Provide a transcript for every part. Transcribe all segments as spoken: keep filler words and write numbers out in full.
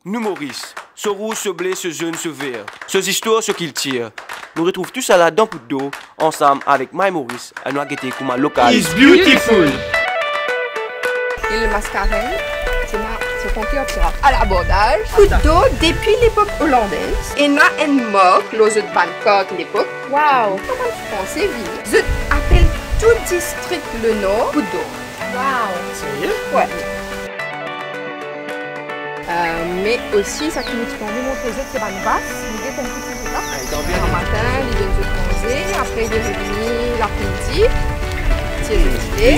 Nou Moris, so rouz, so ble, so zonn, so ver, so zistwar, so kiltir. Nou retrouv tousala dan Pout Dor, ansam avek My Moris, anou al gete kouma lokal is beautiful. Ile Mascarène, se ma, se frontier Pira. A labordaz, Pout Dor depi lepok olandez, ena enn mark lor zot bann kart lepok. Wow! Kouma ti panse vini? Zot apel tou distrik Lenor Pout Dor. Wow! Serye? Wi. Euh, me osi, sa ki nou ti anvi montre zot, se bann vas. Nou get enn tou ti zot la. Gramatin, li donn zot manze, apre li revini laprimidi, ti zot le.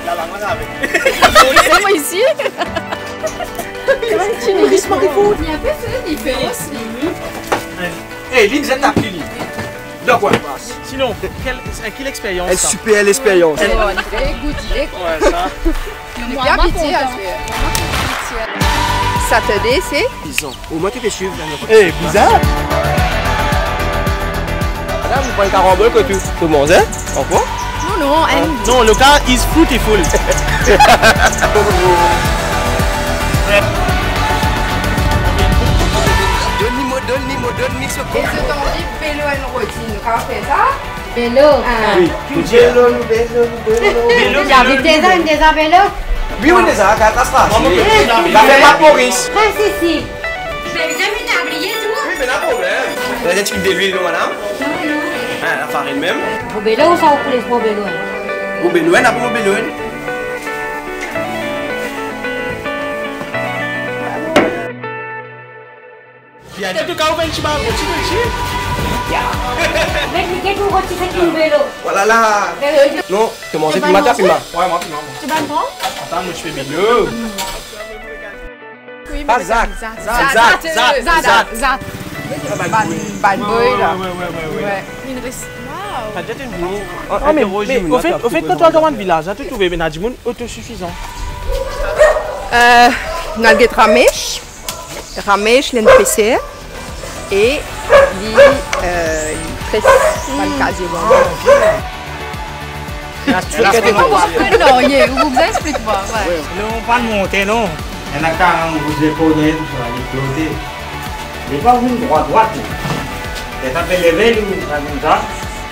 La, la, la, avek. Se mwa isi. Ti nou ris Marifou. Li enpe fer diferans, li. Ey, li, zot apel li. Dakor. Sinon, kel, ki lexperyans sa? Super lexperyans. Tre gouti. Wi, sa. Li bien piti, aster. Saturday, se bizar. Omwin to pe swiv la. Ey, bizar. Madam, ou pran karambol kot ou? Kouma sa? Ankor? Non, non, enn. Non, lokal is fruitful. Donn li mo, donn li mo, donn li so. E zot anvi velo enn roti, nou kapav fer sa? Velo. Ah. Wi. Velo, nou velo, nou velo. Velo, velo, velo. Deza, deza velo? Wi, wi, deza, kat las pas. Mama, wi. Zafar pa Moris. Pas isi. Be bizin met tabliye tou. Wi, pena problem. Zot ena enn tigit delwil, non, madam? Non, non. Ah, lafarinn mem. Ou velo ou sa, ou pou les mo velo, hein? Ou velo, hein, apre mo velo, hein. Antouka, ou vinn ti bann roti, roti. Met li get ou roti, se ki velo. Vwala la. Velo. Non, to manze pima, ta pima. Wi, mwa pima, mwa. Ti bann pran? Atann, mo ti pe velo. Wi, me Zat, Zat, Zat, Zat, Zat. Bann, bann boy la. Wi, wi, wi, wi, wi. Wi. Inn res-, waw. Sa dir enn boug. Ah, me, me, ofet, ofet, kan to al dan bann vilaz la, to trouve ena dimoun otosifizan? Euh, nou al get Ramesh. Ramesh, li enn peser e li, euh, li pres bann kazie. Explik mwa, ou bizin explik mwa, wi. Non, pa monte, non. Ena karan, ou bizin koze, li flote. Li pa vinn drwa, drwa, li. Li pa pe leve, li, koumsa,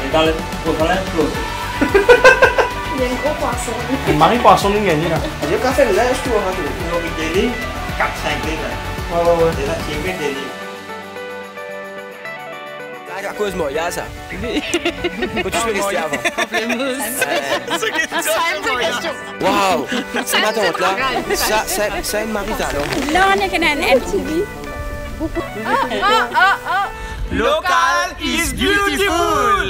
li pa koumsa, li flote. Li enn gro pwason. Enn mari pwason nou gagne la. Li kapav fer linz tou, an tou. Nou met li kat, sink lit la. Wi, wi, wi. Deza, ti met li. Sa, akoz maryaz sa. Kot ou ti pe reste avan? Pamplemousse. Sa, sa, sa, sa, sa. Waw, sa matant la. Sa, sa, sa enn mari talon. La, nou ena enn M T V. Ah, ah, ah, ah. Local is beautiful.